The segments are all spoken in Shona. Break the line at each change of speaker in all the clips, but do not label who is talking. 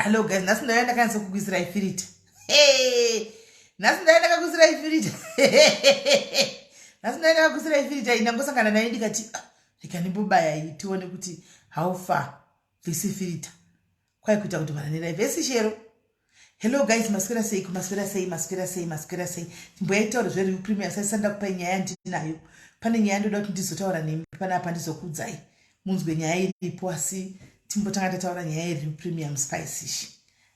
Hello guys, nhasi ndaiva ndakanyatsa kukuisirai firita. Hey! Nhasi ndaiva ndakakuisirai firita. Nhasi ndaiva ndakakuisirai firita iyi ndangosangana naye ndikati ah, rega ndimbobaya iyi tione kuti how far this firita. Kwai kuita kuti vana nelive. Vesi shero. Hello guys, maswera sei, maswera sei, maswera sei, maswera sei. Mbuya itaure zveReal Premier asati sanda kupai nyaya yandinayo. Pane nyaya ndoda kuti ndizotaura nemi panapa ndizokuudzai. Munzwe nyaya iripo asi timbotanga tataura nyaya yeReal Premium Spice ishi.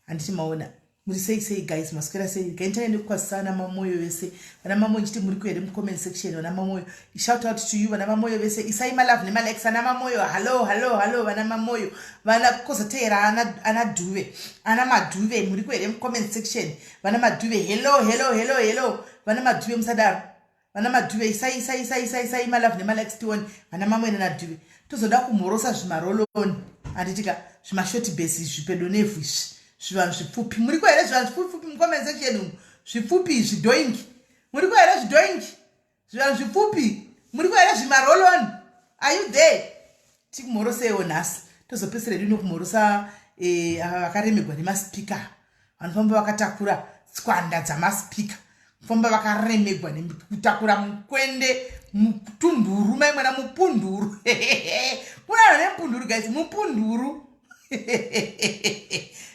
Handiti maona. Muri sei sei guys, maswera sei. Regai nditange nekukwazisa vana Mamoyo vese. Vana Mamoyo ndichiti muri kuhere mucomment section vana Mamoyo. Shout out to you vana Mamoyo vese. Isai malove nemalikes ana Mamoyo. Hello, hello, hello vana Mamoyo. Vana kozoteera ana ana Dhuve. Ana Madhuve muri kuhere mucomment section. Vana Madhuve hello, hello, hello, hello. Vana Madhuve musadaro. Vana Madhuve isai isai isai isai isai malove nemalikes tione vana Mamoyo nana Dhuve. Tozoda kumhorosa zvimaroloni. Handiti ka zvimashort base izvi pedo nevhu izvi. Zvivanhu zvipfupi. Muriko here zvivanhu zvipfupi mucomment section umu? Zvipfupi izvi doingi. Muriko here zvidoingi? Zvivanhu zvipfupi. Muriko here zvimaroloni? Are you there? Tikumhorosewo nhasi. Tozopedzisira hedu nokumhorosa eh, ava vakaremegwa nemaspeaker. Vanofamba vakatakura tswanda dzamaspika. Kufamba vakaremegwa nekutakura mukwende mutunduru mai mwana mupunduru. Kuna vanhu vemupunduru guys, mupunduru.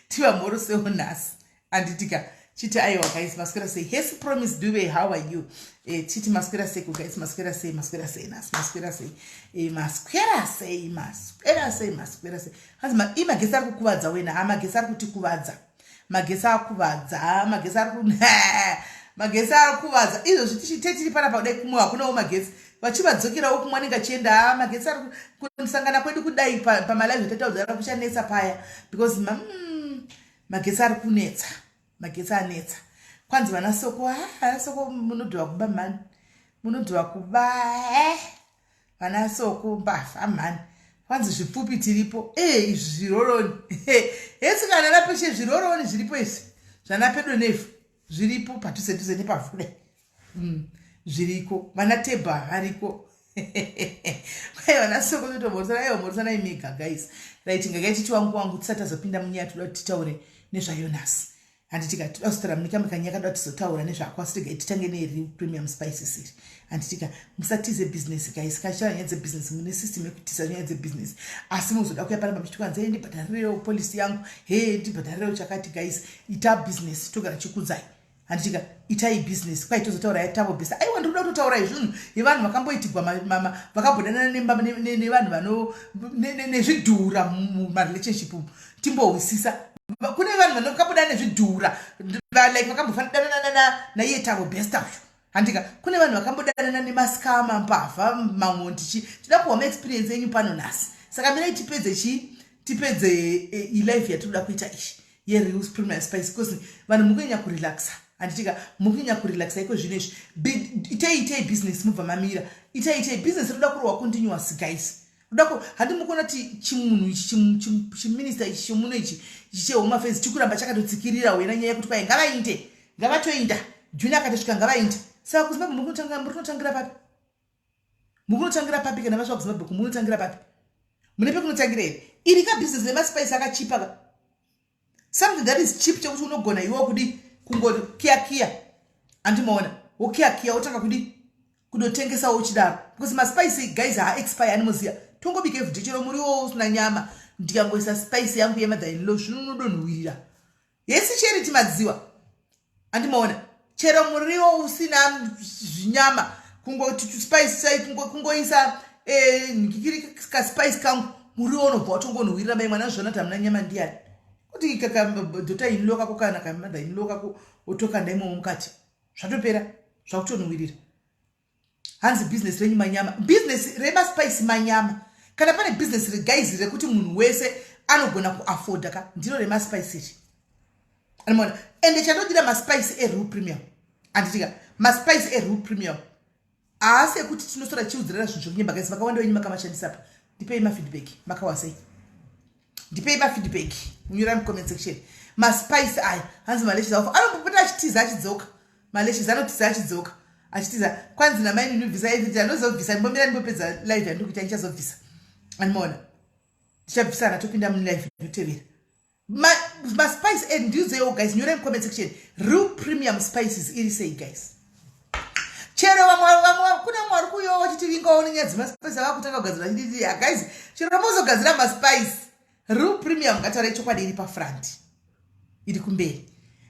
Tivamhorosewo nhasi. Anditika chiti aiwa guys maswera sei hesi promise duve how are you eh, chiti maswera sei guys maswera sei maswera sei nhasi maswera sei eh, maswera sei maswera sei maswera sei hanzi ma, i magesi ari kukuvadza wena ha magesi ari kutikuvadza magesi akuvadza magesi ari ku magesi ari kuvadza izvozvi tichite tiri panapa kudai kumwe hakunawo magesi vachivadzokerawo kumwe anenge achienda ha magesi ari kusangana kwedu kudai pamalive tataudzara kuchanetsa paya because magetsi ari kunetsa magetsi anetsa kwanzi vana soko ah, vana soko munodhiwa kuba mhani munodhiwa kuba eh, vana soko mbavha mhani kwanzi zvipfupi tiripo e eh, izvi zviroroni hesi kana napeshe zviroroni zviripo izvi zvana pedo nevhu zviripo padhuze dhuze nepavhu kudai mm, zviriko vana tebha variko kwai vana soko totomhoresana aiwa mhoresanai mega guys right ngagai titi wangu wangu tisati tazopinda munyaya toda kuti titaure nezvayonasi handitika toda kuzotaura mune kamwe kanyaya kadoda tizotaura nezvako asi regai titange nereal premium spices iri handitika musatize business guys kachitaura nyaya dzebusiness mune system yekutiza nyaya dzebusiness asi muzoda kuya panapa muchiti kwanzi ndibhadharirewo policy yangu he ndibhadharirewo chakati guys ita business togara chikudzai handitika itai business kwai tozotaura yatavo bhesa aiwa ndiri kuda kutotaura izvinhu yevanhu vakamboitigwa mama vakambodanana nevanhu vano nezvidhura mumarelationship umu timbohwisisa kune vanhu vakambodanana nezvidhura like vakambofandanana naiye tavo besta uyu handika kune vanhu vakambodanana nemaskama mbavha mamwe ndichi tida kuhwa maexperience enyu pano nhasi saka mirai tipedze chii tipedze eh, ilife yatinoda kuita ishi yereal premium spice because vanhu mukunyanya kurelaxa handitika mukunyanya kurelaxa iko zvino izvi itei itei business mubva mamira itei itei business rinoda kurohwa continuous guys roda ku handi mukuona kuti chimunhu ichi chiminista ichi chomuno ichi ichi chehome affairs chikuramba chakatotsikirira wena nyaya yekuti kwai ngavainde ngavatoinda june akatosvika ngavainde saka kuzimbabwe muri kunotangira papi mukunotangira papi kana vasvika kuzimbabwe kumunotangira papi mune pekunotangira here iri ka business remaspice akachipa ka something that is cheap chekuti unogona iwe kudi kungokiyakiya andimaona wokiyakiya wotanga kudi kudotengesawo uchidaro because maspice guys haaexpire animoziya tongobika everyday chero muriwo usina nyama ndikangoisa spice yangu yemother in law zvino unodonhuwirira yesi charity madziwa andimaona chero muriwo usina zvinyama kungoti tuspice sai kungoisa eh, nkikiri kaspice kangu muriwo unobva watongonhuwirira mai mwana zvona kuti hamuna nyama ndiyani. Kuti kakadota inlo kako kana kamother inlo kako wotokanda imomo mukati, zvatopera, zvakutonhuwirira. Hanzi business renyu manyama, business remaspice manyama. Kana pane business reguys rekuti munhu wese anogona kuafforda ka, ndiro remaspice iri, anomaona. Ende chandodira maspice eReal Premium, handitika? Maspice eReal Premium haasi ekuti tinosora chiudzirana zvinhu zvokunyemba. Guys, vakawanda venyu makamashandisa pa, ndipei mafeedback, makawa sei? Ndipei mafeedback, munyora mucomment section. Maspice aya, hanzi malashes aofa, anombopota achitiza achidzoka. Malashes anotiza achidzoka, achitiza. Kwanzi namai ndinobvisa everyday, andozobvisa. Ndimbomira ndimbopedza live yandiri kuita, ndichazobvisa, andimaona? Ndichabvisa kana topinda mulive ndotevera maspice. And ndiudzewo guys, nyorai mucomment section, Real Premium spices iri sei, guys? Chero vamwe kune vamwe vari kuuyawo vachitivingawo nenyaya dzemaspice, ava kutanga kugadzira vachididi. Guys, chero mozogadzira maspice, Real Premium, ngataurai chokwadi, iri pafront, iri kumberi.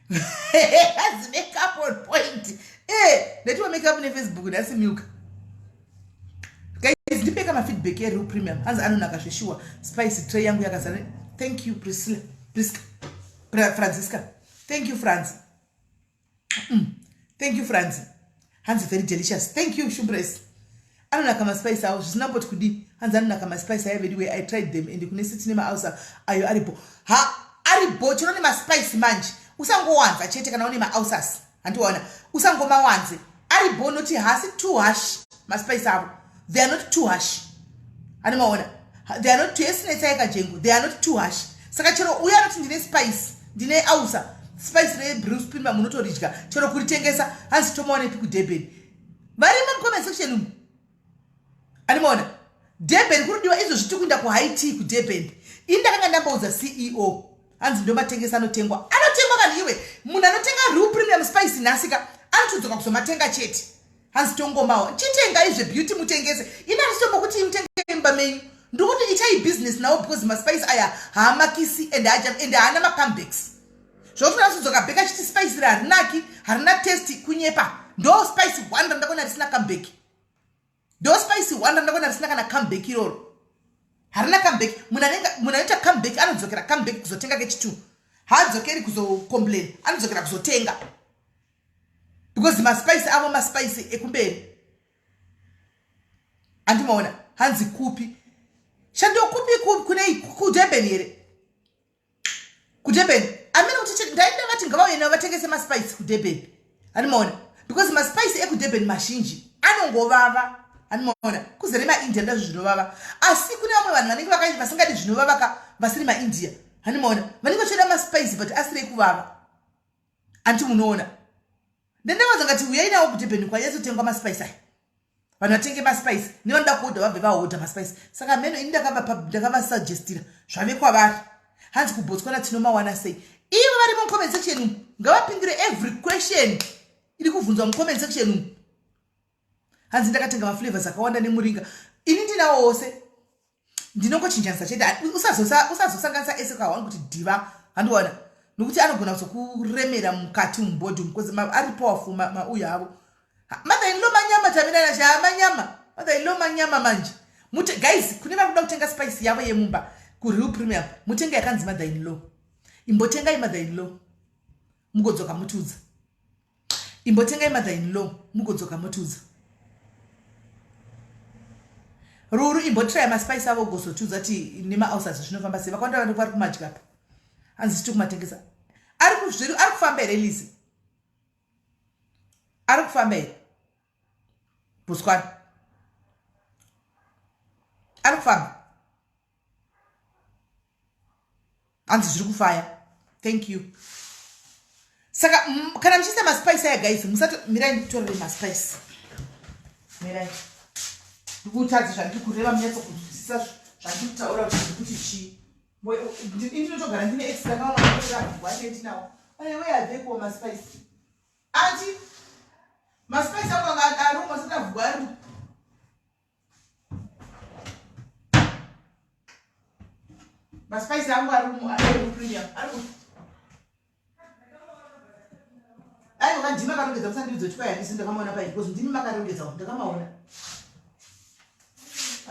Hanzi makeup on point. E ndaitiwa makeup neFacebook nhasi milka. Guys, ndipeka mafeedback eReal Premium. Hanzi anonaka zveshuwa, spice tray yangu yakazara. Thank you, Priscilla, Prisca, Francisca. Thank you, Franci. Thank you, Franci. Hanzi very delicious. Thank you, Shumbres. Anonaka maspice avo, zvisina mboti kudii. Hanzi anonaka maspice aya very way. I tried them and kune siti nemaausa ayo aripo, ha, aribo. Chero nemaspice manje usangowanza chete. Kana une maausas, handiwaona, usangomawanze. Aribo noti haasi too harsh maspice avo. They are not too harsh, handimaona? They are not too esinetsai kajengo. They are not too harsh. Saka chero uyo anoti ndine spice, ndine ausa, spice reReal Premium munotoridya chero kuritengesa. Hanzi tomaonepi kuDurban? Varimo mucomment section umu, andimaona? Durban kurudiwa izvo zviti kuenda kuhit kuDurban. Ini ndakanga ndamboudza CEO. Hanzi ndomatengesa, anotengwa, anotengwa. Kana iwe munhu anotenga Real Premium spice nhasika, anotodzoka kuzomatenga chete. Hanzi tongomawa, chitengai zvebeauty mutengese. Ini handisitombokuti mutenge mumba menyu, ndikuti itai business nawo, because maspice aya haamakisi and haana macomebacks, zvokuti unasodzoka back achiti spice ri harinaki, harina taste. Kunyepa. Ndo spice one randakaona risina comeback. Ndo spice one randakaona risina kana comeback iroro, harina comeback. Munhu anoita comeback anodzokera comeback kuzotenga kechi2, haadzokeri kuzocomplain, anodzokera kuzotenga, because maspice avo maspice ekumberi, handimaona? Hanzi kupi shandokupi? Kunei? KuDurban here? KuDurban amene kuti ndaida vati ngavauye navo vatengese maspice kuDurban, handimaona? Because maspice ekuDurban mazhinji anongovava, handimaona? Kuzere maIndia ndazvo zvinovava, asi kune vamwe vanhu vanenge vasingadi zvinovava ka, vasiri maIndia, handimaona? Vanenge vachida maspice but asiri ekuvava, handiti munoona? Ndendavaza ngati uyai nawo kuDurban kwanyatsotenga maspice aya, vanhu vatenge maspice, nevanoda kuhodha vabve vahodha maspice. Saka mheno, ini ndakavasuggestira, zvave kwavari. Hanzi kuBotswana tinomawana sei? Ivo vari mucomment section umu ngavapindure every question iri kubvunzwa mucomment section umu. Hanzi ndakatenga maflavors akawanda nemuringa. Ini ndinawo wose, ndinongochinjanisa chete. Usazosanganisa ese kahwani kuti dhiva, handiwana? Nokuti anogona kuzokuremera mukati mubody, because ari powerful mauyo avo. Mother in law manyama, tamirana chaa manyama. Mother in law manyama manje. Mute, guys, kune vari kuda kutenga spice yavo yemumba kuReal Premium, mutenge yakanzi mother in law. Imbotengai mother in law, mugodzoka mutiudza. Imbotengai mother in law, mugodzoka mutiudza. Ruru, imbotraya maspice avo, ugozotiudza kuti nemaulcers zvinofamba sei. Vakawanda vanhu vari kumadyapa. Hanzi tiri kumatengesa, ari kufamba here? Lizi, ari kufamba here Botswana? Ari kufamba? Hanzi zviri kufaya. Thank you. Saka kana muchiisa maspice aya, guys, musati, mirai ndikutorere maspice. Mirai ndikutadze zvandiri kureva, munyatsokunzwisisa zvandiri kutaura kuti ndikuti chii. Ndinotogara ndine extra kaamwe ndinawo. Where are they ko maspice? Anti maspice angu anga arimo asati avhugwa, ari maspice angu ari mupremium, ari aiwa. Ndimi makarongedza, musandiudze kuti kwai handisi ndakamaona pai, because ndimi makarongedza, ndakamaona.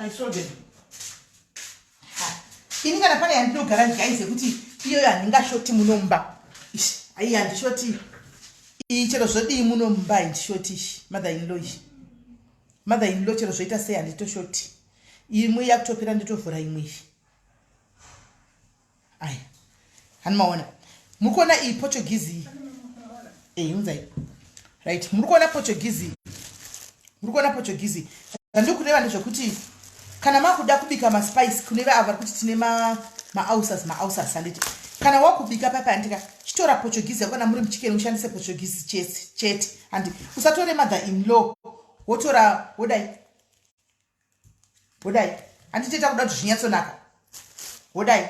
I saw them. Ini kana pane yandinogara, guys, yekuti Iyoyo handingashoti munomba. Ish, ayi handishoti. Iyi chero zvodii munomba handishoti ishi. Mother in law ishi. Mother in law chero zvoita sei handitoshoti. Imwe yakutopera nditovhura imwe ishi. Aya. Hani maona. Muri kuona iyi Portuguese iyi. Eh, unzai. Right, muri kuona Portuguese. Muri kuona Portuguese. Zvandiri kureva ndezvekuti kana makuda kubika maspice kune vava vari kuti tine maausas maausas handiti kana wakubika papa handika chitora Portuguese yako kana muri muchicken ushandise Portuguese chete chete handi usatore mother in law wotora wodai wodai handiti takuda kuti zvinyatsonaka wodai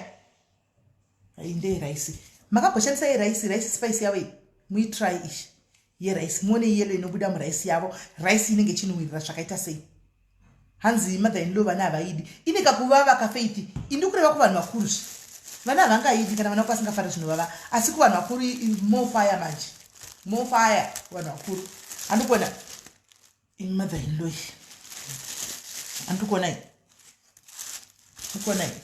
iyi ndeyeraisi makamboshandisa yeraisi rice spice yavo iyi muitry ishi yeraisi muone yellow inobuda muraisi yavo rice inenge ichinhuhwirira zvakaita sei hanzi mother in law vana havaidi ine kakuvava kafaith indi kureva kuvanhu vakuru zve vana havangaidi kana vana vasingafariri zvinovava asi kuvanhu vakuru more fire manje more fire kuvanhu vakuru handikuona Mother in law iyi. Andiri kuona iyi. Ndikuona iyi.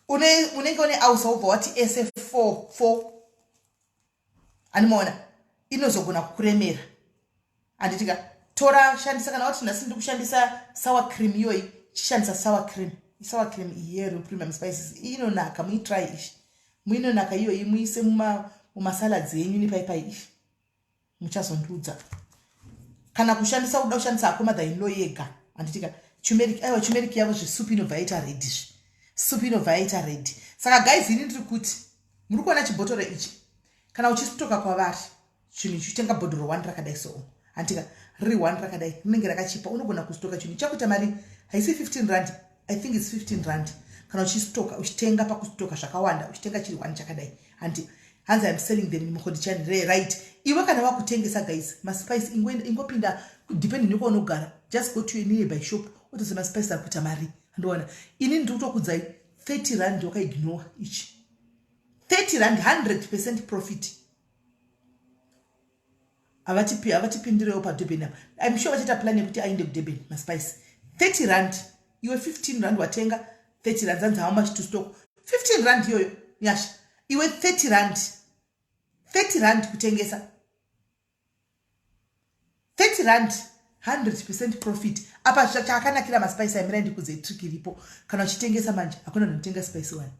Une unenge une ausa wobva wati ese 4 4. Animaona inozogona kukuremera. Handiti ka tora shandisa kana wati nhasi ndiri kushandisa sour cream iyoyi chishandisa sour cream. Sour cream iyi yeReal Premium Spices inonaka muitry ishi. Muinonaka iyoyi muise muma mumasalads enyu nepaipai ishi. Muchazondiudza kana kushandisa kuda kushandisa hako mother in law yega handitika turmeric aiwa turmeric yavo zvesupu inobva yaita ready zve supu inobva yaita ready saka guys ini ndiri kuti muri kuona chibhotoro ichi kana uchisitoka kwavari chinhu ichi uchitenga bhodhoro one rakadai so handitika riri one rakadai rinenge rakachipa unogona kustoka chinhu chakuita mari haisi 15 rand i think its 15 rand kana uchistoka uchitenga pakustoka zvakawanda uchitenga chiri one chakadai handi hanzi im selling them mukhodichani re right iwe kana wakutengesa guys maspice ingopinda depending nekwaunogara just go to a nearby shop otozi maspice ari kuita mari andiona ini ndiri kutokudzai 30 rand wakaignore ichi 30 rand 100% profit havatipi havatipindirewo padurban apa im sure vachaita plan yekuti aende kudurban maspice 30 rand iwe 15 rand watenga 30 rand zanzi how much to stock 15 rand iyoyo nyasha iwe 30 rand 30 rand kutengesa 30 rand 100% profit apa chakanakira maspice aimirai ndikudze trick iripo kana uchitengesa manje hakuna unotenga spice one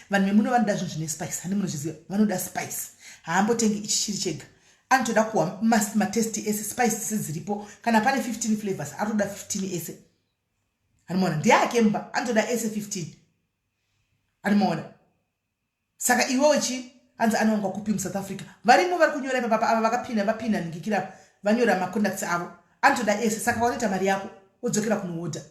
vanhu vemuno vanoda zvinhu zvine spice handi munozviziva vanoda spice haambotengi ichi chiri chega anotoda kuwa matesti ese spice dzese dziripo kana pane 15 flavors anotoda 15 ese anomaona ndiake mba anotoda ese 15 anomaona saka iwewe chi hanzi anowanikwa kupi musouth africa varimo vari kunyora ipapapa ava vakapinda vapinda ningikira vanyora macontacts avo anotoda ese saka wanoita mari yako wodzokera kunoodha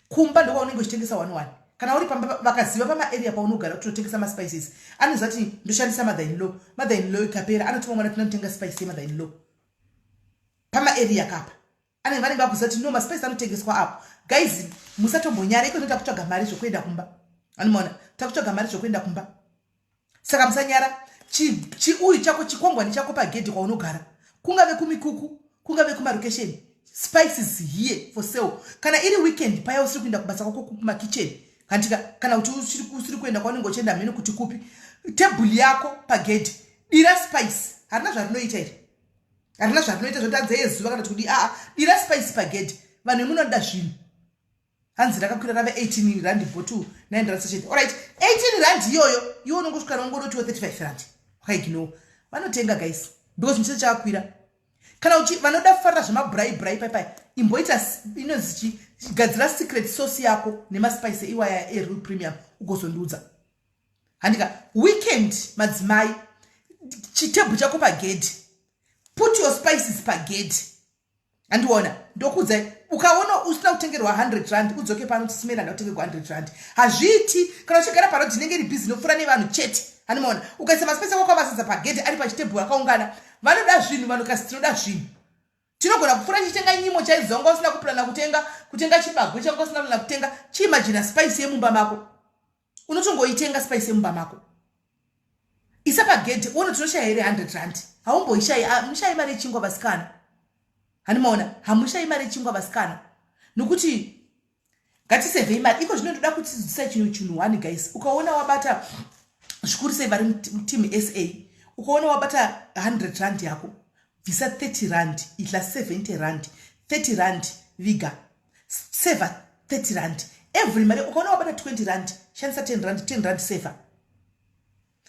kumba ndokwaunenge uchitengesa one one kana uri pamba vakaziva pamaarea paunogara kuti unotengesa maspices anoziva kuti ndoshandisa mother in law mother in law ikapera anotuma mwana tinotenga spice yemother in law pamaarea kapa anenge vanenge vakuziva kuti no maspice anotengeswa apo guys musatombonyara iko inoita kutsvaga mari zvokuenda kumba anomaona takutsvaga mari zvokuenda kumba saka musanyara chiuyu chako chikwangwani chako pagedhi kwaunogara kungave kumikuku kungave kumarokesheni spices here for sale kana iri weekend paya usiri kuenda kubasa kwako kumakicheni kantika kana kuti usiri kuenda kwaunenge uchienda mheno kuti kupi tebhuli yako pagedhi dira spice harina zvarinoita iri harina zvarinoita zvotadza yezuva kana kuti kudii aa dira spice pagedhi vanhu vemunoda zvinhu hanzi rakakwira rave 18 rand bottle 9 rand sachet alright 18 rand iyoyo iwe unongosvika nongonotiwo 35 rand wakaiginowa vanotenga guys because muchese chakakwira kana uchi vanoda kufarira zvemabrai brai pai pai imboita inonzi chi gadzira secret sauce yako nemaspice iwaya ereal premium ugozondiudza handika weekend madzimai chitebhu chako pagedhi put your spices pagedhi andiona ndokuudzai ukaona usina kutengerwa 100 rand udzoke pano kuti simena ndakutengerwa 100 rand hazviiti kana uchigara pano dzinenge iri bhizi inopfuura nevanhu chete handimaona ukaisa masipesi ako kwavasadza pagedhi ari pachitebhu akaungana vanoda zvinhu vanhu kasi tinoda zvinhu tinogona kupfuura tichitenga nyimo chaidzo dzawanga usina kuplana kutenga kutenga chibagwe changa usina kuplana kutenga chiimajina spice yemumba mako unotongoitenga spice yemumba mako isa pagedhi uone tinoshaya here 100 rand haumboishayi hamushayi mari yechingwa vasikana handimaona hamushayi mari yechingwa vasikana nokuti Ngatisevhei mari iko zvino. Ndoda kutidzidzisa chinhu one, guys. Ukaona wabata, zvikuru sei vari muteam SA, ukaona wabata 100 rand yako, bvisa 30 rand, idla 70 rand, 30 rand viga, seva 30 rand every mari. Ukaona wabata 20 rand, shandisa 10 rand, 10 rand seva.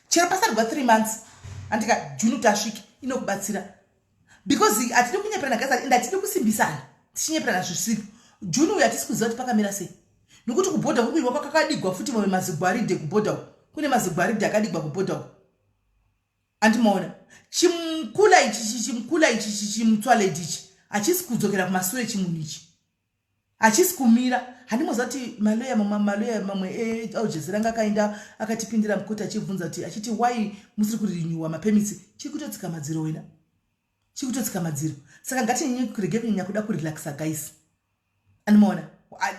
Chero pasarigwa 3 months, andika June kuti asvike, inokubatsira, because hatidi kunyeperana, guys, ende hatidi kusimbisana tichinyeperana zvisiko. June uyu hatisi kuziva kuti pakamira sei, nokuti kubhodha kuri kuiwa kwakakadigwa futi mamwe mazigwaridhe. Kubhodha uku kune mazigwaridhe akadigwa kubhodha uku, andimaona chimukula ichi, chimukula ichi, chimutswaledi ichi hachisi kudzokera kumasure. Chimunhu ichi hachisi kumira. Handimoziva kuti maloya, maloya mamwe eAljazeera anga akaenda akatipindira mukoti achibvunza kuti, achiti, "Why musiri kurenewa mapermits?" Chiri kutotsika madziro wena, chiri kutotsika madziro. Saka ngatinyanye kurege kunyanya kuda kurelaxa, guys. Andimaona,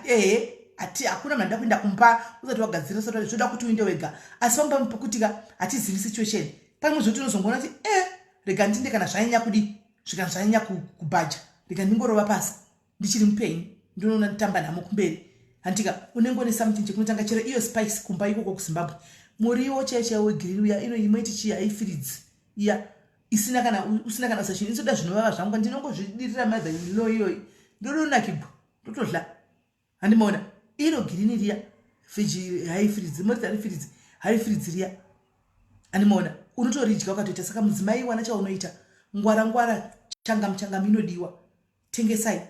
ehe, ati hakuna munhu anoda kuenda kumba usati wagadzira, usati zvoda kuti uinde wega. Asi pamba pekutika hatizivi situation. Pamwe zvoti unozongoona kuti, e, rega ndinde, kana zvanyanya kudi, zvikana zvanyanya kubhaja, rega ndingorova pasi ndichiri mupenyu, ndinoona nditamba nhamo kumberi. Handika unenge une something chekunotanga, chero iyo spice kumba ikoko kuZimbabwe, muriwo chaiyo chaiwo wegreen uya, ino imwe tichi haifiridzi iya isina kana usina kana usachini isoda zvinovava zvangu, ndinongozvidirira mother in law iyoyi, ndodonakigwa, ndotodla. Handimaona iro girini riya, veggie haifiridzi, moriti harifiridzi, harifiridzi riya, handimaona unotoridya ukatoita. Saka mudzimai, wana chaunoita, ngwara ngwara, changamu changamu inodiwa. Tengesai,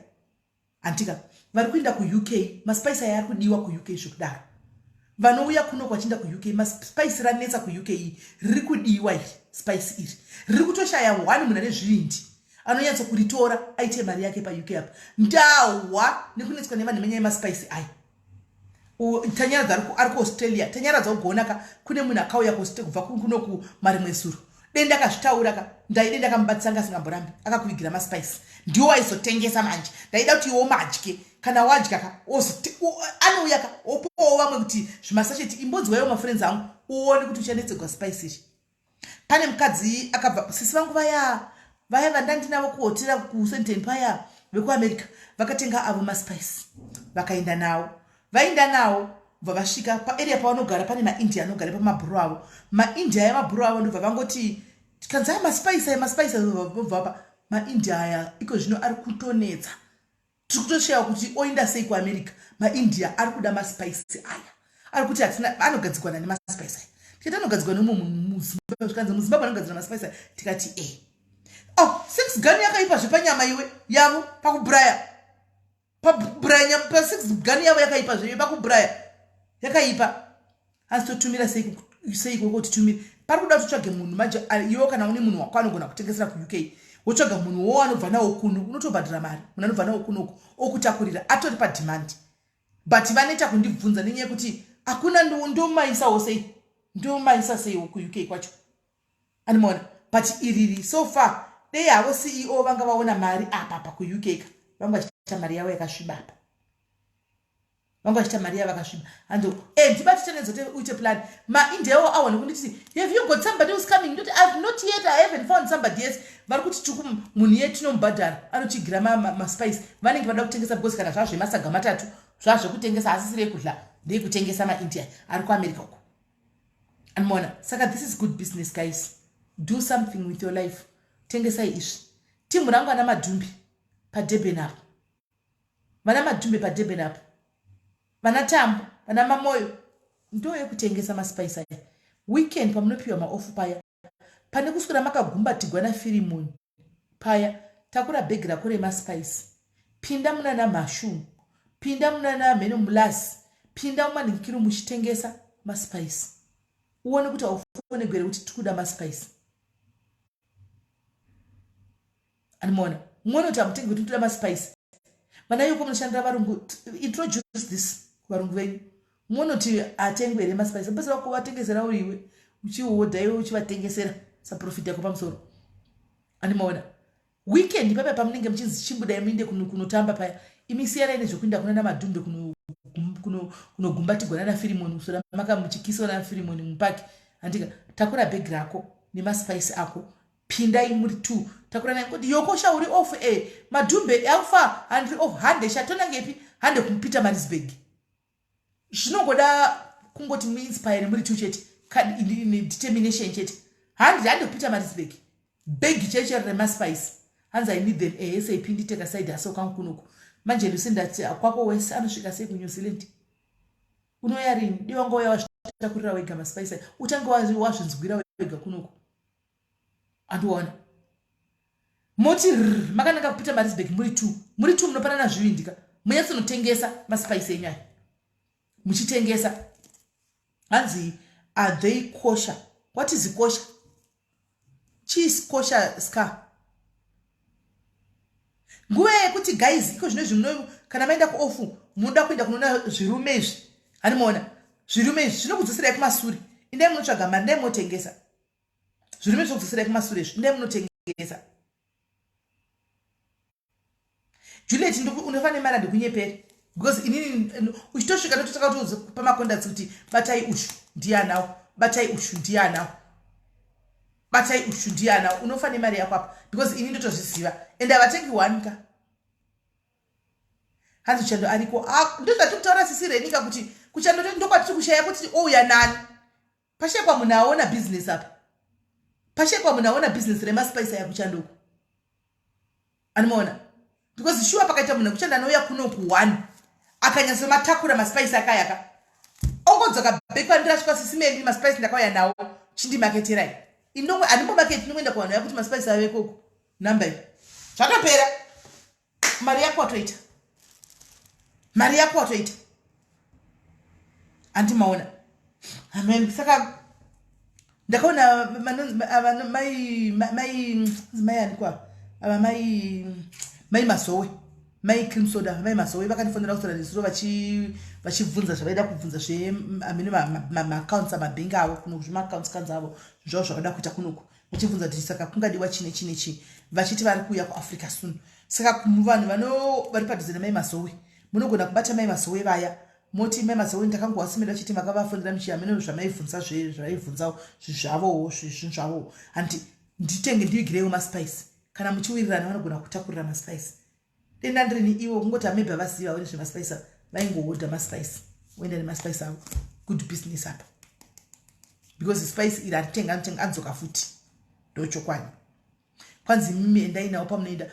handika vari kuenda kuUK, maspice aya ari kudiwa kuUK zvekudaro. Vanouya kuno kwachienda kuUK, maspice ranetsa kuUK, riri kudiwa iri spice iri, riri kutoshaya one munhu ane zvivindi anonyatsokuritora aite mari yake paUK apa. Ndahwa nekunetswa nevanhu nenyaya yemaspice aya. Tanyaradza ari kuAustralia. Tanyaradza ugoona ka, kune munhu akauya kubva kuno kumarimwe suro, denda akazvitaura ka, ndaide ndakamubatisa, anga asingamborambi, akakuvigira maspice, ndiwo aizotengesa. Manje ndaida kuti iwo madye, kana wadya ka, anouya ka, opowo vamwe kuti zvimasacheti imbonzwaiwo mafriends angu, uone kuti uchanetsegwa spice izvi. Pane mukadzi akabva, sisi vangu vaya vaya vandandinavo kuhotera kuSandton paya, vekuAmerica, vakatenga avo maspice, vakaenda nawo, vaenda nawo, bva vasvika paarea pavanogara, pane maIndia anogara pamabhuru avo, maIndia aya mabhuru avo, ndobva vangoti kanzi, aya maspice aya, maspice vobva pa maIndia aya iko zvino ari kutonetsa, tiri kutosheya kuti oenda sei kuAmerica. MaIndia ari kuda maspice aya, ari kuti hatina anogadzirwa nani maspice aya? Tikati anogadzirwa nemumwe muZimbabwe. Zvikanzi muZimbabwe anogadzira maspice aya? Tikati e. Oh, six gun yakaipa zvepanyama iwe yavo pakubraya, pabraya pasix gun yavo yakaipa zve pakubraya yakaipa. Asi totumira sei ikoko? Titumire, pari kuda kuti utsvage munhu manje. Iwe kana une munhu wako anogona kutengesera kuUK, wotsvaga munhu wo anobva nawo kuno, unotobhadhira mari, munhu anobva nawo kunoko okutakurira, atori pademand. But vanoita kundibvunza nenyaya yekuti hakuna, ndomaisawo sei, ndomaisa seiwo kuUK kwacho, animaona. But iriri so far, dei havo CEO vanga vaona mari apa pa kuUK ka, vanga vachiita mari yavo yakasviba apa, vanga vachiita mari yavo yakasviba. Ando e ndibati chanedzote uite plan. MaIndiawo awane kunditi, "Have you got somebody who's coming?" Ndoti, "I've not yet, I haven't found somebody yet." Vari kuti tiku munhu iye tinomubhadhara anochigira maspice, vanenge vada kutengesa, because kana zvava zvemasaga matatu, zvava zvekutengesa, asisiri ekudla, ndeyekutengesa, maIndia ari kuAmerica uko, animoona. Saka this is good business, guys. Do something with your life, tengesai izvi. Timu rangu, ana Madhumbi paDurban apo, vana Madhumbi paDurban apo, vana Tambo, vana Mamoyo, ndo yekutengesa maspice aya. Weekend pamunopiwa maoff paya, pane kuswera makagumbatigwa naFirimoni paya, takura bhegi rako remaspice, pinda munana Mhashu, pinda munana mheno Mulasi, pinda mumanhikiro muchitengesa maspice, uone kuti haufone gwere kuti tiri maspice. Animaona, muone kuti hamutengi kuti toda maspice. Vana yoko munoshandira varungu, introduce this kuvarungu venyu, muone kuti atengwe here maspice. Basa kuvatengesera uriwe uchihodha, iwe uchivatengesera, saprofit yako pamusoro. Animaona, weekend papa pamunenge muchinzi chimbudai muinde kunotamba paya, imi siyanai nezvekuinda kuna naMadhumbe kunogumbatigwa nana Firimoni, kusora maka muchikiswa naFirimoni mupaki. Handika takura bhegi rako nemaspice ako, pindai muri two, takuranai kuti yokosha uri off, e Madhumbe alfa handiri off, hande shatonangepi, hande kuPietermaritzburg. Zvinongoda kungoti muinspire muri two chete, determination chete. Handi handi kuPeter Marisburg bhegi cheche remaspice. Hanzi I need them ASAP, nditeka side hustle kangu kunoku. Manje Lucinda kwako wese anosvika sei kuNew Zealand? Unoya rini? Dai wanga uya wazvitakurira wega maspice, utange wazvinzwira wega kunoku. Andiona moti rr makananga kuPeter Marisburg muri two, muri two munopanana zvivindika, munyatsonotengesa maspice enyu aya muchitengesa. Hanzi are they kosher? What is kosher? Cheese kosher scar. Nguva yekuti guys, iko zvino zvino kana maenda kuoff munoda kuenda kunoona zvirume izvi, handimaona zvirume izvi zvinokudzoserai kumasure. Indai munotsvaga mari, ndai munotengesa zvirume zvinokudzoserai kumasure izvi, indai munotengesa. Juliet, unofanira mari, handikunyeperi, because inini uchitosvika ndototaka kutopa macontacts kuti batai ushu ndianawo, batai ushu ndianawo, batai ushu ndianawo. Unofanira mari yako apa because ini ndotozviziva and havatengi one ka. Hanzi kuchando ariko. Ah, ndozvatiri kutaura sisi Renika kuti kuchando ndokwatiri kushaya kuti ouya nani. Pashekwa munhu aona business apa, pashekwa munhu aona business remaspice aya kuchandoko, anomaona, because sure pakaita munhu ekuchanda anouya kunoku one akanyatsomatakura maspice akayaka, ongodzoka back pandirasvika, sisi Meli, maspice ndakauya nawo, chindimaketerai. Indomwe handimbomaketi, ndingoenda kuvanhu vaya kuti maspice ave ikoko, namba iyi, zvatopera. Mari yako watoita, mari yako watoita, handimaona. Amen. Saka ndakaona mai mai mai anikwa ava, mai mai Mazowe, mai Cream Soda, mai Mazowe vakandifonera kusora nezuro vachibvunza zvavaida kubvunza zveamene maaccounts amabhengi avo kuno, zvemaaccounts kanzi avo zvavo zvavada kuita kunoku, vachibvunza kuti saka kungadiwa chine chine chii, vachiti vari kuuya kuAfrica soon. Saka vanhu vano vari padhuze nemai Mazowe, munogona kubata mai Mazowe vaya, moti mai Mazowe ndakangowasimira vachiti makavafonera muchiamene zvamaibvunza zvavaibvunzawo zvavowo zvinhu zvavowo, handi nditenge ndivigireiwo maspice. Kana muchiwirirana vanogona kutakurira maspice. Denda ndirini ivo kungoti amaybe havazivi avo nezvemaspice, vaingohodha maspice voenda nemaspice avo. Good business apa because spice iri haritenga, anotenga adzoka futi, ndochokwadi. Kwanzi mimi endai nawo pamunoenda.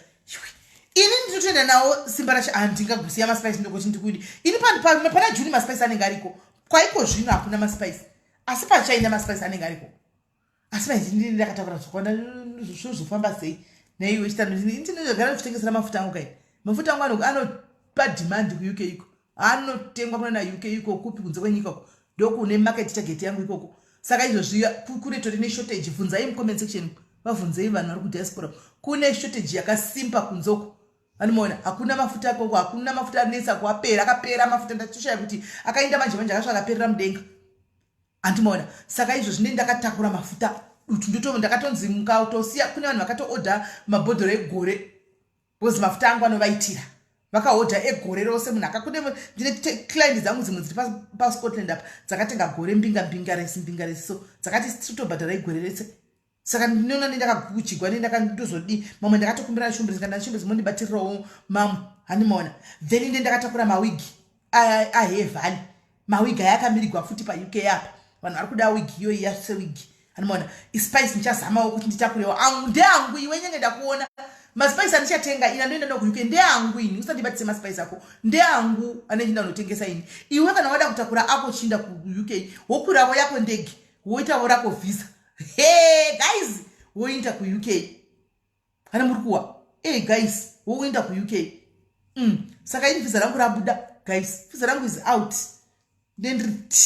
Ini ndinotoenda nawo simba racho, handingagusiya maspice ndokuti ndikudi ini pana June maspice anenge ariko. Kwaiko zvino hakuna maspice, asi pachaina maspice anenge ariko. Asi maiti ndini ndakatakura zvakawanda, zvinozofamba sei naiwe chitano? Ndinogara ndichitengesera mafuta angu kai, mafuta angu anopa demand kuUK iko, anotengwa kuna naUK iko, kupi kunze kwenyika uko, ndokune market target yangu ikoko. Saka izvozvi kune tori neshortage. Bvunzai mucomment section, vabvunzei vanhu vari kudiaspora, kune shortage yakasimba kunze uko, anomaona. Hakuna mafuta akoko, hakuna mafuta, anetsa kuapera, akapera mafuta. Ndatoshaya kuti akaenda manje manje, akasvika akaperera mudenga, handimaona. Saka izvo zvine ndakatakura mafuta dutu, ndoto ndakatonzi mukatosiya kune vanhu vakatoodha mabhodhoro egore because mafuta angu anovaitira, vakahodha egore rose. Munhu akakune ndine client dzangu dzimwe dziri paScotland apa dzakatenga gore mbinga mbinga resi mbinga resi, so dzakati tiri igore rese. Saka ndinoona nendakagukuchigwa nendakandozodii mamwe ndakatokumbira Shumbezi, kana Shumbezi mondibatirirawo mamwe, handimaona. Then inde ndakatakura mawigi ahevhani, mawigi aya akamirigwa futi paUK apa, vanhu vari kuda wigi iyoyi yasewigi, handimaona. Ispice ndichazamawo kuti nditakurewo angu, ndeangu. Iwe nyenge ndakuona maspice andichatenga ini andoenda nawo kuUK ndeangu ini, usandibatise maspice ako, ndeangu anechinda unotengesa ini. Iwe kana wada kutakura ako chiinda kuUK, wokwiravo yako ndege, woitavo rako visa. He guys, woenda kuUK kana muri kuwa e guys, woenda kuUK. Saka ini visa rangu rabuda guys, visa rangu is out, ndendiri t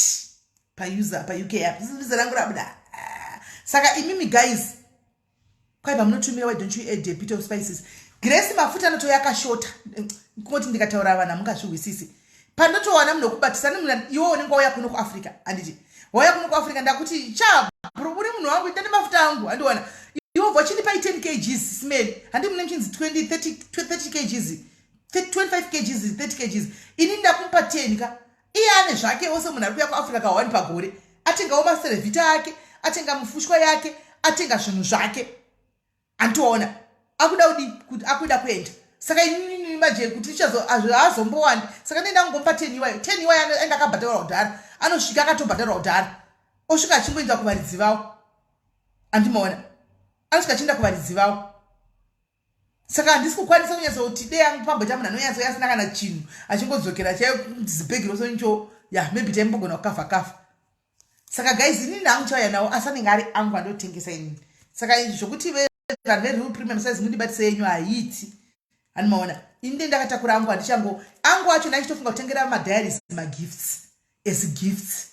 pauser paUK apa, visa rangu rabuda. Saka imimi guys, kwai pamunotumira, why don't you add a bit of spices? Grace, mafuta anotoya akashota. Kungoti ndikataura vanhu hamungazvihwisisi. Pandotowana munhu wekubatisa, iwe unenge wauya kuno kuAfrica, handiti wauya kuno kuAfrica, ndakuti cha bro, uri munhu wangu, ita nemafuta angu, handiwana. Iwe ubva uchindipai 10 kgs smell, handi mune muchinzi 20 30 30 kgs, 25 kgs, 30 kgs, ini ndakumupa 10 ka. Iye ane zvake ose, munhu ari kuuya kuAfrica ka1 pagore, atengawo maserevhita ake, atenga mufushwa yake, atenga zvinhu zvake, anditoona akuda kudi kuti akuda kuenda. Saka inini Manje kuti haazombowandi, saka ndenda kungomupa 10 iwayo. 10 iwayo aenda akabhadharwa kudhara, anosvika akatobhadharwa kudhara, osvika achingoenda kuvaridzi vavo. Andimaona, anosvika achienda kuvaridzi vavo. Saka handisi kukwanisa kunyatsoti dei angu pamboita munhu anonyatsoya asina kana chinhu, achingodzokera chaiyo zibhegi rosoncho. Ya, maybe taimbogona kukafa kafa. Saka guys, inini hangu chauya nawo, asi anenge ari angu andotengesa inini. Saka izvi zvokuti vanhu vereal premium size mundibatise yenyu haiti. Handimaona, ini nde ndakatakura angu, handichango angu acho ndachitofunga kutengera madiaries, magifts, as gifts,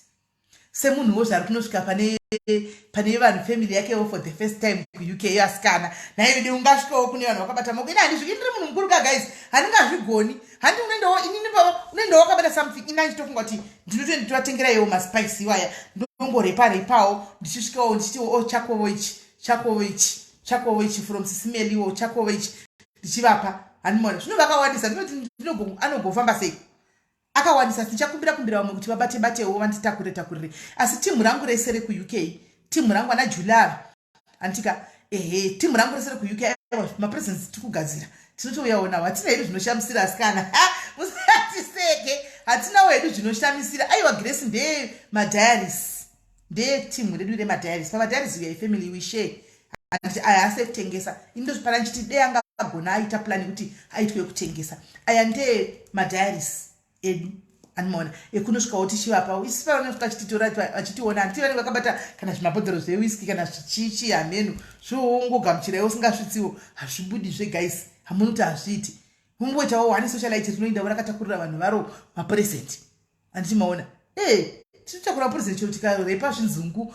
semunhuwo zvari kunosvika pane vanhu, family yakewo, for the first time kuUK. Asikana, naividi ungasvikawo kune vanhu vakabata maoko. Ini handisviki, ndiri munhu mukuru ka guys, handingazvigoni. Handi unendewo inini unendewo wakabata something. Ini anditofunga kuti ndinotovatengera maspice iwaya, ndongorepa repawo, ndichisvikawo ndichitiwo, "O oh, chakovo ichi, chakovo ichi, chakovo ichi from Sisimeliwo, chakovo ichi," ndichivapa. Handimona zvino vakawandisa, ndinoti anogofamba sei akawandisa. Tichakumbira kumbira vamwe kuti vabate batewo, vanditakure takurire. Asi timu rangu rese rekuUK, timu rangu ana Julava anditika, ehe, timu rangu rese rekuUK, mapresents tiri kugadzira, tinotouyawo nawo. Hatina hedu zvinoshamisira, asikana, musatiseke, hatinawo hedu zvinoshamisira. Aiwa, Grace, ndemadiaries, ndetimu redu remadiaries. Pamadiaries we are family, we share. Handiti aya asi ekutengesa. Ini ndozvipana ndichiti dei angagona aita plan yekuti aitwe kutengesa. Aya ndemadiaries edu, andimaona, ekunosvikawo tichivapa. Isi vanosvika chititora vachitiona, handiti vanenge vakabata kana zvimabhodhoro zvewiski kana zvichichi hameno zvoongogamuchiraiwo, usingasvitsiwo hazvibudizve guys. Hamunoti hazviiti, mungoitawo one socialite rinoendawo rakatakurira vanhu varo mapresent. Handiti maona e tinotakura mapresent, chero tikarepa zvinzungu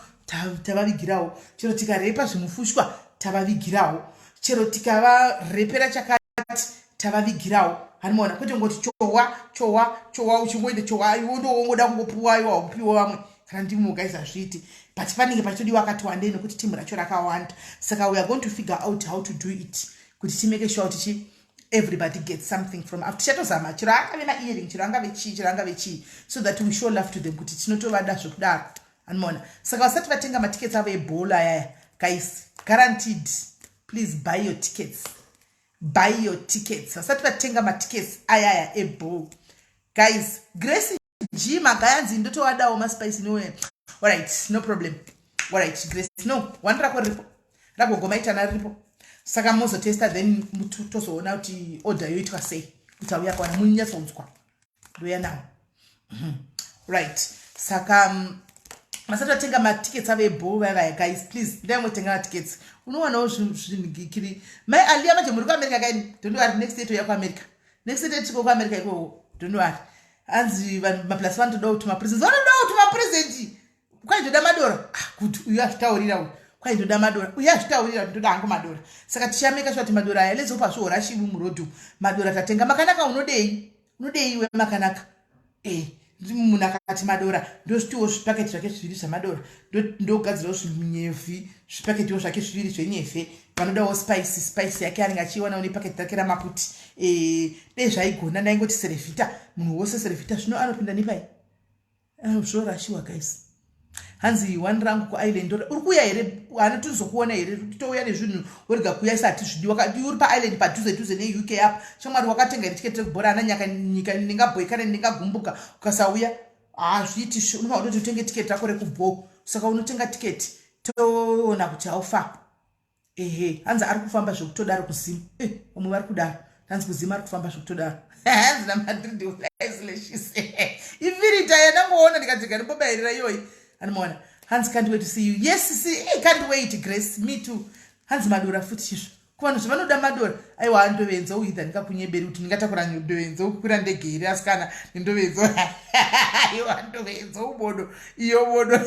tavavigirawo, chero tikarepa zvimufushwa tavavigirawo, chero tikavarepera chakati tavavigirawo. Hanimaona, kwete ngoti chowa chowa chowa, uchingoenda chowa, iwe ndowongoda kungopuwa, iwe haupiwa vamwe. Kana ndimo guys, hazviiti, but panenge pachitodiwa akati wandei nekuti timu racho rakawanda. Saka we are going to figure out how to do it kuti timake sure kuti chi everybody gets something from after. Tichatozama, chero angave maearing, chero angave chii, chero angave chii, so that we show love to them kuti tinotovada zvekudaro. Anomaona, saka vasati vatenga matickets avo ebhola ayaya guys, guaranteed, please buy your tickets, buy your tickets. Vasati vatenga matickets ayaya eball guys, Grace G Magayanzi, ndotovadawo maspice no. Alright, no problem. Alright Grace, no one rako riripo, ragogomaitana riripo. Saka mozotesta, then tozoona kuti order yoitwa sei kuti auya kawana munyatsonzwa. Ndoya nawo. Right, saka vasati vatenga matickets avo ebhoo vavaya guys, please ndaimongotenga matickets. Unowanawo zvinhikiri mai Alia. Manje muri kuAmerica kaini, don't worry, next year touya kuAmerica, next year tiko kuAmerica ikoko, don't worry. Hanzi maplus vanotodawo kuti mapresent, vanodawo kuti mapresent kwaindoda madora. Ah, good, uyu azvitaurira, uyu kwaindoda madora, uyu azvitaurira kuti ndoda hangu madora. Saka tichameka sure kuti madora aya lezopa zvohorashiwi murodhi. Madora tatenga makanaka. Unodei, unodei iwe makanaka? E munhu akati madora, ndozvitiwo zvipaketi zvake zviviri zvamadora, ndogadzirawo zvinyevhi, zvipaketiwo zvake zviviri zvenyevhe. Vanodawo spice, spice yake anenge achiiwanawo nepaketi rake ramaputi. Dei zvaigona ndaingoti Cerevita, munhu wose Cerevita. Zvino anopinda nepai? Zvorashiwa guys. Hanzi one rangu kuisland, uri kuuya here? Hana tizokuona here? Touya nezvinhu, worega kuuya isati zvidiwa. Uri paisland padhuze dhuze neUK apa, shamwari. Wakatenga here tiketi rekubhora? Ana nyaka nyika ndingabhoikana, ndingagumbuka ukasauya. Hazviiti, unofanira kutoti utenge tiketi rako rekubho. Saka unotenga tiketi, toona kuti haufa. Ehe, hanzi ari kufamba zvekutodaro kuZimu. Eh, vamwe vari kudaro, hanzi kuZimu ari kufamba zvekutodaro. Hanzi naMadrid isolation ifirita yandangoona ndikadzika ndimbobayirira iyoyi. Anomaona, hanzi can't wait to see you. Yes, see, hey, can't wait Grace, me too. Hanzi madora futi chizvo kuvanhu zvavanoda madora. Aiwa, ndovenzo uidha, ndingakunyeberi kuti ndingatakura ndovenzo kukwira ndege here asikana nendovenzo? Aiwa, ndovenzo ubodo iyo bodo.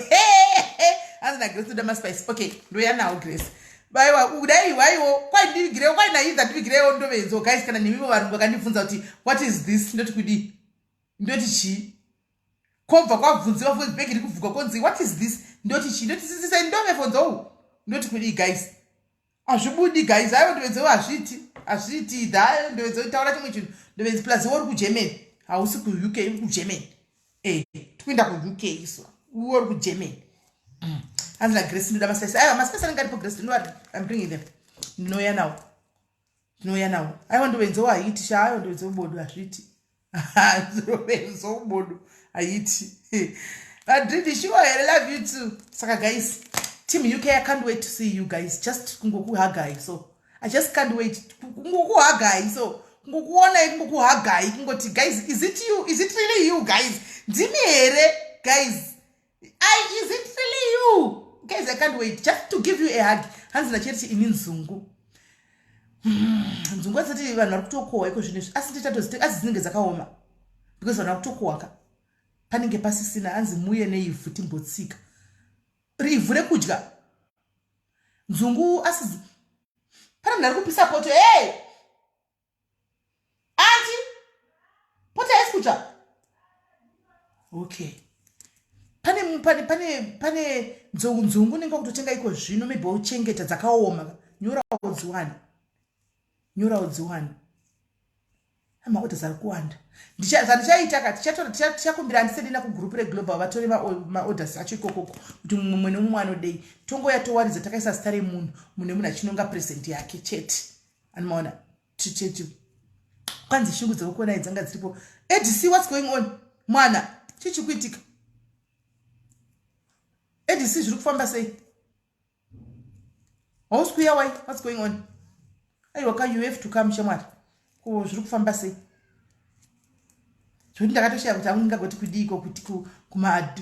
Hanzi naGrace toda maspice. Okay, ndoya nawo Grace. Aiwa, kudai waiwo kwaindivigirewo, kwainaidha ndivigirewo ndovenzo guys. Kana nemivo varungu vakandibvunza kuti what is this, ndoti kudii? Ndoti chii? Kobva kwabvunziwa bhegi riri kuvhugwa, konzi what is this? Ndoti chii? Ndoti sisisei ndove fonzou? Ndoti kudii guys? Hazvibudi guys. Aiwa, ndovedzewo hazviiti, hazviiti dha ndovedzewo. Taura chimwe chinhu, ndovedzi. Plus iwe uri kuGermany, hausi kuUK, uri kuGermany. E tikuenda kuUK isu, iwe uri kuGermany. Hanzi naGrace ndoda maspice. Aiwa, maspice anenge aripo Grace, ndinowari, I'm bringing them, ndinouya nawo. Ndinouya nawo. Aiwa, ndovenzo haiti sha. Aiwa, ndovenzo bodo hazviiti. Ndovenzo bodo haiti. Madrid sure here. Love you too. Saka guys, team UK, I can't wait to see you guys. Just kungokuhagai so, I just can't wait kungokuhagai so, kungokuonai, kungokuhagai, kungoti, "Guys, is it you? Is it really you guys? Ndimi here, guys? Is it really you guys?" I can't wait just to give you a hug. Hanzi nacheriti ini nzungu. Nzungu adzati vanhu vari kutokohwa iko zvino izvi, asi ndichatozite, asi dzinenge dzakaoma because vanhu vari kutokohwa ka, panenge pasisina. Hanzi muye neivhu timbotsika ivhu rekudya nzungu. Asi pane munhu ari kupisa poto. Hey auntie, poto haisi kutsva. Okay, pane nzungu unenge wakutotenga iko zvino, maybe wochengeta dzakaoma. Nyorawo dziwane, nyorawo dziwane. Maorders ari kuwanda. Zvandichaita ka, tichakumbira andiselina kugroup reglobal vatore maorders acho ikokoko, kuti mumwe nemumwe anodei, tongoya towaridza takaisa zita remunhu, mune munhu achinonga present yake chete. Anomaona chete. Kwanzi shungu dzekukuonai dzanga dziripo. Adc, what's going on, mwana? Chii kuitika, adc? Zviri kufamba sei? Hausi kuuya? Why? What's going on? Aiwa ka, you have to come, shamwari. Ko zviri kufamba sei? Zvokuti ndakatoshaya kuti angingagoti kudiiko kuti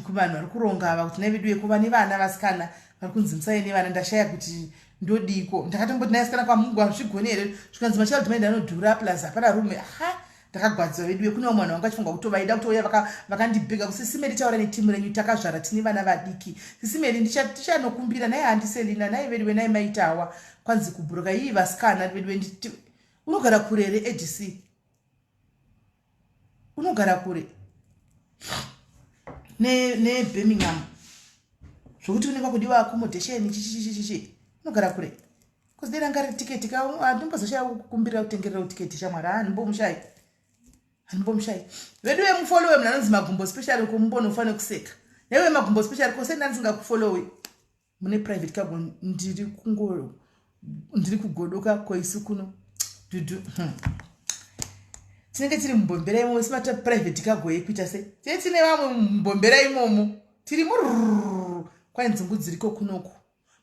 kuvanhu vari kuronga ava, kuti nai vedu yekuva nevana vasikana vari kunzi musai nevana. Ndashaya kuti ndodiko. Ndakatomboti nai asikana, kwamungu hazvigoni here? Zvikanzi machild mind anodhura, plus hapana rume. Ha, ndakagwadziwa vedu. Kune vamwe vanhu vanga vachifunga kuti vaida kutouya, vakandibhega kusisimeri, "Taura netimu renyu, takazvara, tine vana vadiki." Sisimeri, tichanokumbira nai handiselina nai veduwe, nai maitawa. Kwanzi kubhuruka ii vasikana veduwe. Unogara kure here, adc? Unogara kure neBirmingham zvokuti unenge wakudiwa accommodation chichichichichi. Unogara kure because dai ranga riri tiketi ka, handimbozoshaya kukumbirira kutengerera tiketi, shamwari. Handimbomushai, handimbomushai vedu. Vemufollowe munhu anonzi Magumbo Special kumbono ufanire kuseka naiwe Magumbo Special kose. Ndandisingakufollowi mune private cargo. Ndiri kungo ndiri kugodoka koisu kuno dudu. Tinenge tiri mumbombera imomo simata private cargo yekuita sei? Tine tine vamwe mumbombera imomo, tiri mururu. Kwai nzungu dziriko kunoku,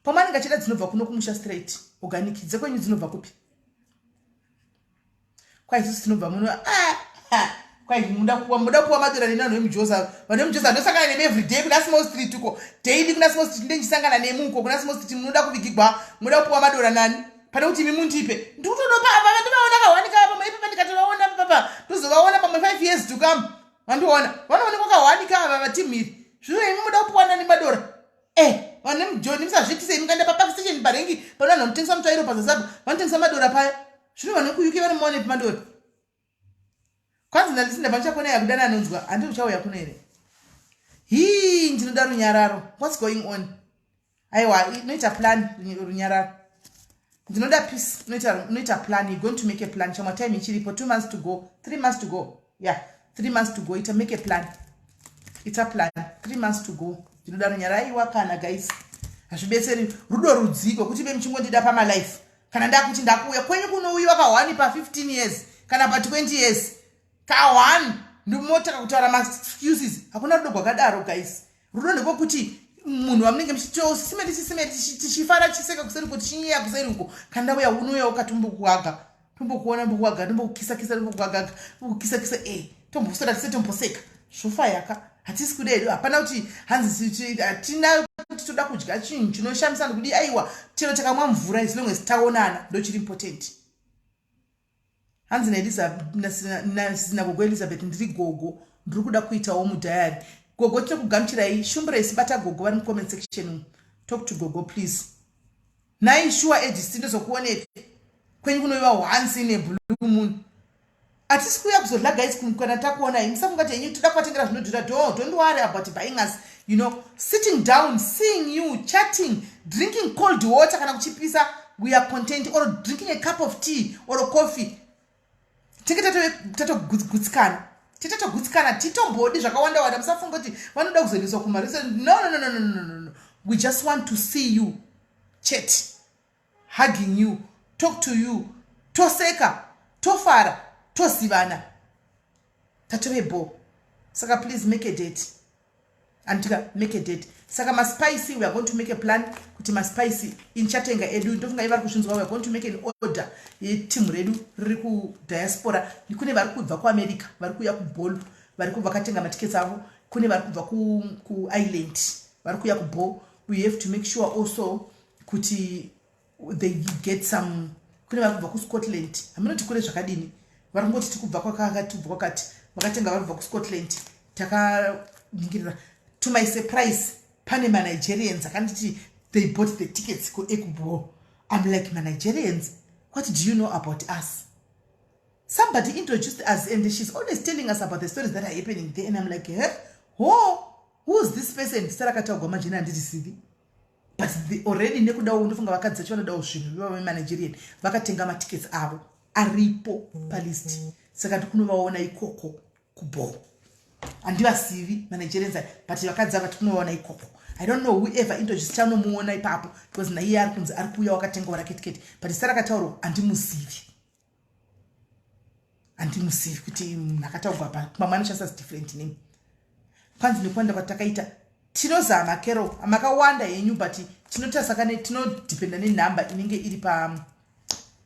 pamwe anenge achida dzinobva kuno kumusha straight, organic. Dzekwenyu dzinobva kupi? Kwai isusu tinobva muno. Ah, kwai muda kuwa madora nevanhu vemujoza. Vanhu vemujoza ndosangana nemi everyday kuna Small Street uko, daily kuna Small Street ndendichisangana nemi uko kuna Small Street. Munoda kuvigigwa, munoda kupuwa madora nani pane kuti imi mundipe? Ndikutodopa apa, vandivaona kawanika pamwe ipapa, ndikatovaona papa, ndozovaona pamwe 5 years to come. Vandiona, vanoonekwa kawanika ava vatimhiri. Zvino imi muda kupuwa nani madora? Eh, vane mujoni, musazviitise. Mukaenda papark station parengi, pane vanhu vanotengesa mutsvairo pazasabha, vanotengesa madora paya. Zvino vanhu vekuUK vanomaonepi madora? Kwanzi ndalisinda pandichakona yakudana anonzwa handi uchauya kuno here? Hii, ndinoda runyararo. What's going on? Aiwa, inoita plan runyararo. Ndinoda peace. Unoita plan. You going to make a plan chamwa. Time ichiripo, 2 months to go, 3 months to go. Yeah, 3 months to go. Ita make a plan, ita plan. 3 months to go. Ndinoda runyararo. Aiwa kana guys, hazvibetseri rudo rudziko kuti ve muchingondida pamalife. Kana ndakuti ndakuuya kwenyu kunouyiwa ka1 pa15 years kana pa20 years ka1, ndimotaka kutaura maexcuses. Hakuna rudo gwakadaro, guys. Rudo ndekwokuti munhu wamunenge muchitosime tisisime, tichifara, tichiseka kuseri uko, tichinyeya kuseri uko. Kana ndauya, unouya ukatombokuhaga, tombokuona, mbokuhaga, tombokukisa-kisa, tombokuhagaga, tombokukisa-kisa, e tombosera tise, tomboseka, zvofa yaka. Hatisi kuda hedu. Hapana kuti hanzi hatina kuti toda kudya chinhu chinoshamisa ndikudi. Aiwa, chero takamwa mvura, as long as taonana, ndo chiri important. Hanzi nagogo Elizabeth, ndiri gogo, ndiri kuda kuitawo mudiary. Gogo, tiri kugamuchirai. Shumburesi, bata gogo vari mucomment section. Talk to gogo, please. Nai shuwa edis, ndozokuonepi kwenyu kunoiva once in a blue moon. Hatisi kuuya kuzodla guys. Kana takuonai, musafunga kuti henyu toda kuvatengera zvinodhura. Don't worry about buying us. Sitting down, seeing you, chatting, drinking cold water kana kuchipisa, we are content, or drinking a cup of tea or coffee, tinge tatogutsikana, titatogutsikana. Titombodi zvakawanda wanda. Musafunga kuti vanoda kuzoendeswa kumarisa. No, no, no, no, no, no, no. We just want to see you, chat, hugging you, talk to you. Toseka, tofara, tozivana, tatove bo. Saka please make a date, anditika? Make a date. Saka maspice, we are going to make a plan kuti maspice inchatenga edu. Ndofunga ivari kuzvinzwa. We are going to make an order yetimu redu riri kudiaspora. Kune vari kubva kuAmerica vari kuuya kuball, vari vakatenga matickets avo. Kune vari kubva kuIreland vari kuuya kuball. We have to make sure also kuti they get some. Kune vari kubva kuScotland, hamunoti kune zvakadini, vari kungoti tikubva kwakati, kubva kwakati, vakatenga vari kubva kuScotland. Takaningirira. To my surprise, pane maNigerians akanditi they bought the tickets kuekuball. I'm like, "MaNigerians, what do you know about us?" Somebody introduced us and she's always telling us about the stories that are happening there, and I'm like, "Huh? Oh, who's this person?" Zita rakataurwa majeni handirizivi, but already nekudawo ndofunga vakadzi vacho vanodawo zvinhu. Vava vemaNigerian vakatenga matickets avo, aripo palist. Saka ndikunovaona ikoko kuball. Handivazivi maNigerians, but vakadzi ava tikunovaona ikoko. I don't know whoever introduced, chanomuona ipapo, because naiye ari kunzi ari kuuya wakatengawo rake tiketi, but zita rakataurwa handimuzivi, handimuzivi kuti munhu akataurwa pa mamwe anoshandisa different name. Kwanzi nekuwanda kwatakaita, tinozama kero makawanda henyu, but tinotasaka, tinodhipenda nenhamba inenge iri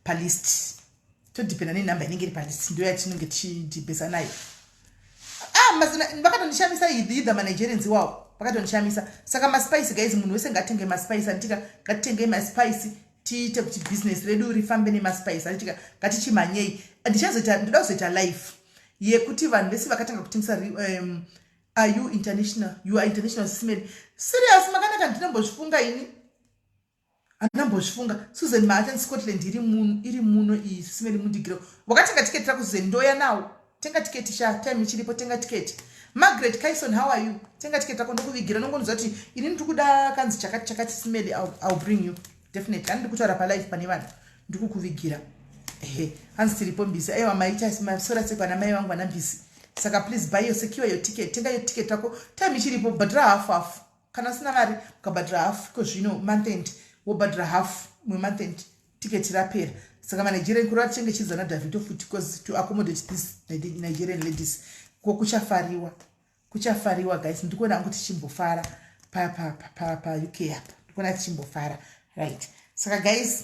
palist. Todhipenda nenhamba inenge iri palist, ndo yatinenge tichidhibhesa nayo. Ah, vakatondishamisa either maNigerians iwawo, vakatondishamisa. Saka maspice, guys, munhu wese ngatenge maspice, anditika? Ngatitengei maspice, tiite kuti bhizinesi redu rifambe nemaspice, anditika? Ngatichimhanyei. Ndichazoita, ndoda kuzoita live yekuti vanhu vese vakatanga kutengesa. Are you international? You are international, Simeli. Serious, makanaka. Ndinombozvifunga ini, handinambozvifunga. Susan Maatan, Scotland iri muno iyi. Simeli Mundigiro, wakatenga tiketi rako? Susan, ndoya nawo. Tenga tiketi sha, time ichiripo, tenga tiketi. Margaret Kison, how are you? Tenga tiketi rako, ndokuvigira. Nongonzwa kuti ini ndiri kuda kanzi chakati chakati. Simeli, I'll bring you definitely. Handiri kutaura palive pane vanhu, ndikukuvigira. Ehe, hanzi tiripo mbisi. Aiwa, maita masora sekwana mai vangu vana mbisi. Saka please buy your, secure your ticket. Tenga your ticket rako, time ichiripo. Bhadhira half half kana usina mari. Ukabhadhira half kozvino month end, wobhadhira half mumonth end, tiketi rapera. Saka maNigerian, kureva tichinge chidza naDavido futi, because to accommodate this Nigerian ladies, ko kuchafariwa, kuchafariwa, guys. Ndikuona hangu tichimbofara paUK apa, ndikuona tichimbofara, right? Saka guys,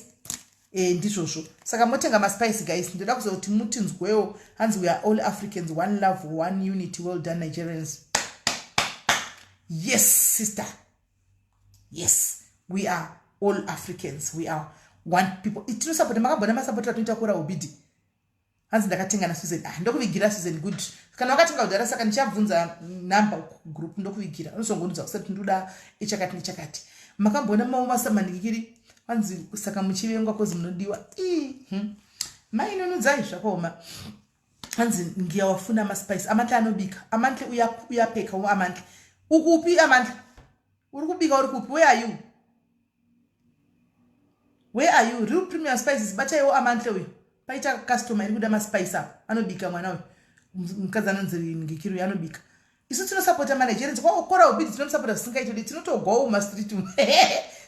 ndizvozvo. Saka motenga maspice, guys. Ndoda kuzoti mutinzwewo. Hanzi we are all Africans, one love, one unity. Well done, Nigerians. Yes, sister, yes, we are all Africans, we are one people. Tinosapota. Makambona masapotera tinoita kura ubidi. Hanzi ndakatenga naSusan. Ah, ndokuvigira, Susan. Good. Kana wakatenga kudhara, saka ndichabvunza number group, ndokuvigira. Unozongonudza kusati ndoda ichakati nechakati. Makamboona masamandikiri? Hanzi saka muchivengwa kozi munodiwa. Mainonudzai, zvakaoma. Hanzi ngiyawafuna amaspice. Amantle anobika. Amantle uyapeka. Amantle ukupi? Amantle uri kubika, uri kupi? Where are you? Where are you? Real Premium Spices, bataiwo amantle uyu. Paita customer iri kuda maspice apo. Anobika mwana uyu, mukadzi anonzi Ngikiri uyu anobika. Isu tinosapota maNigerians kwakora ubidi, tinomusapota zvisingaitodi. Tinotogwawo mumastreet,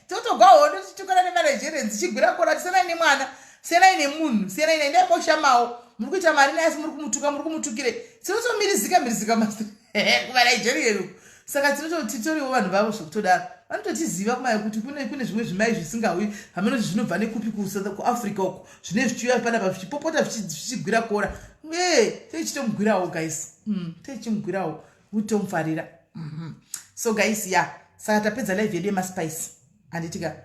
tinotogwawo ndotitukana nemaNigerians chigwira kora. Tisanai nemwana, siyanai nemunhu, siyanai naye. Ndaimoshamawo muri kuita mari naye, asi muri kumutuka, muri kumutukire. Tinotomirizika mirizika kumaNigerian uku. Saka tinototitoriwo vanhu vavo zvekutodaro. Vanototiziva kumaya kuti kune zvimwe zvimai zvisingawi, hamunoti zvinobva nekupi, kuAfrica uko, zvine zvichiuya panapa zvichipopota, zvichigwira kora. E, teichitomugwirawo, guys, teichimugwirawo kuti tomufarira. So guys, ya yeah. Saka tapedza live yedu yemaspice, handitika?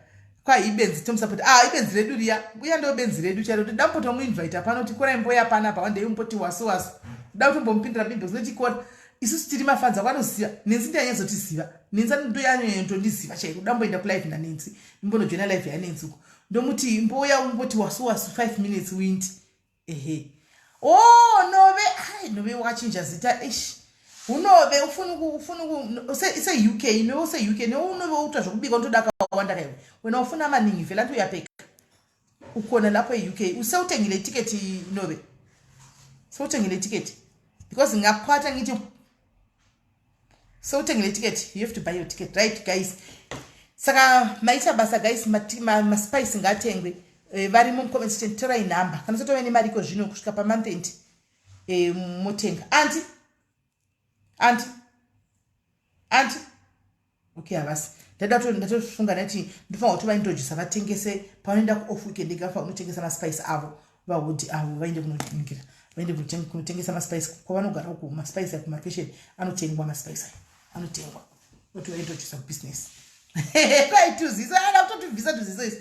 Kwa ibenzi tomusapota. Ah, ibenzi redu riya, uya ndo benzi redu chairo. Toda muinvita pano, tikora imboya panapa wandei, umboti wasu wasu. Toda kutombomupindira bimbo zinotikora. Isusu tiri mafanza kwanoziva Nenzi, ndianyatsotiziva Nenzi, ndoyanyatondiziva chaiko. Damboenda kulive naNenzi, imbonojoina live yaNenzi uko, ndomuti mboya umboti wasu wasu 5 minutes windi. Ehe, o oh, Nove. Ai, Nove wakachinja zita. Ish, unove ufuna use-UK. Nove use-UK, newe unove uita zvokubika, unotoda akawanda kaiwe wena, ufuna maningi vhela nti uyapeka ukhona lapho e-UK. Usewuthengile itiketi, Nove? Sewuthengile itiketi? Because ngingakukhwatha ngithi sewuthengile itiketi. You have to buy your ticket, right, guys? Saka maita basa, guys. Maspice ma ngaatengwe. Varimo mucomment section. Torai nhamba kana usati wave nemari iko zvino kusvika pamonth end, motenga. Auntie, auntie, auntie. Okay, havasi. Ndatofunga ndati ndofanira kuti vaindojusa vatengese pavanoenda kuoff weekend. Ega unotengesa maspice avo, vahudhi avo vaende kunoningira, vaende kunotengesa maspice kwavanogara uku. Maspice akumarcation anotengwa, maspice ayo anotengwa. Oti vaindojusa kubusiness kwaituziso, ada kutotibvisa tuziso isi.